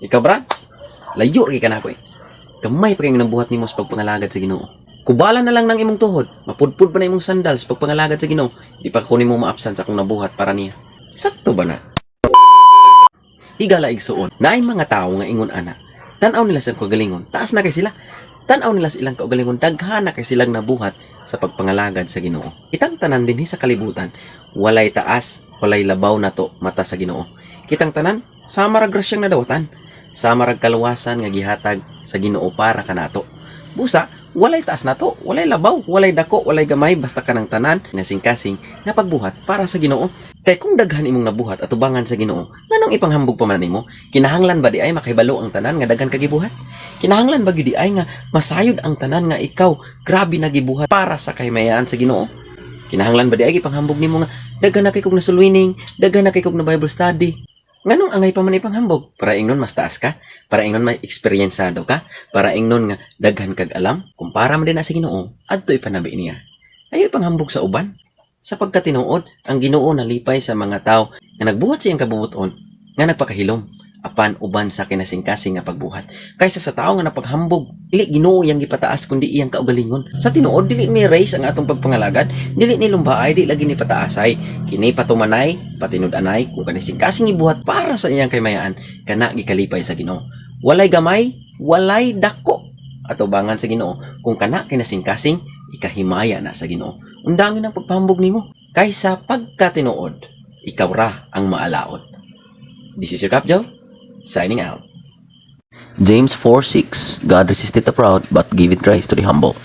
Ikaw, Brad, layo ra ka nako eh. Gamay pa kayong nabuhat nimo sa pagpangalagad sa Ginoo. Kubala na lang ng imong tuhod, mapudpud pa na imong sandal sa pagpangalagad sa Ginoo. Di pa ko nimo maapsan sa akong nabuhat para niya. Sakto ba na? Higala igsuon, naay mga tao nga ingon ana. Tan-aw nila sa kagalingon, taas na kay sila. Tan-aw nila sa ilang kaugalingon, daghan na kay silang nabuhat sa pagpangalagad sa Ginoo. Kitang tanan dinhi sa kalibutan, walay taas, walay labaw nato mata sa Ginoo. Kitang tanan, sama ra grasyang nadawatan. Sama rag kaluwasan nga gihatag sa Ginoo para kanato. Busa, walay taas nato, walay labaw, walay dako, walay gamay, basta kanang tanan nga singkasing nga pagbuhat para sa Ginoo. Kay kung daghan imong nabuhat atubangan sa Ginoo, nganong ipanghambog pa man nimo? Kinahanglan ba di ay makahibalo ang tanan nga daghan ka gibuhat? Kinahanglan ba gyud di ay nga masayod ang tanan nga ikaw grabe na gibuhat para sa kahimayaan sa Ginoo? Kinahanglan ba di ay ipanghambog nimo nga daghan na kay kog na-soul winning, daghan na kay kog na Bible study? Nganong angay pa man ipanghambog? Para ingnon mas taas ka? Para ingnon may eksperyensado ka? Para ingnon nga daghan kag alam? Kumpara man din na sa Ginoo, adto ipanabi niya. Ayaw ipanghambog sa uban. Sa pagkatinuod, ang Ginoo nalipay sa mga tao nga nagbuhat siyang kabubuton nga nagpakahilom apan uban sa kinasingkasing nga pagbuhat kaysa sa tao nga napaghambog. Dili Ginoo iyang gipataas kundi iyang kaugalingon. Sa tinuod, dili ni race ang atong pagpangalagad, dili ni lumbaay, di lagi ni pataasay. Kini patumanay, patinud-anay kung kanisingkasing ibuhat para sa iyang kaymayaan, kana gikalipay sa Ginoo. Walay gamay, walay dako atubangan sa Ginoo. Kung kana kinasingkasing, ikahimaya na sa Ginoo. Undangin ang pagpahambog nimo kaysa pagkatinuod, ikaw ra ang maalaot. This is your Kapjo, signing out. James 4:6. God resisteth the proud, but giveth grace to the humble.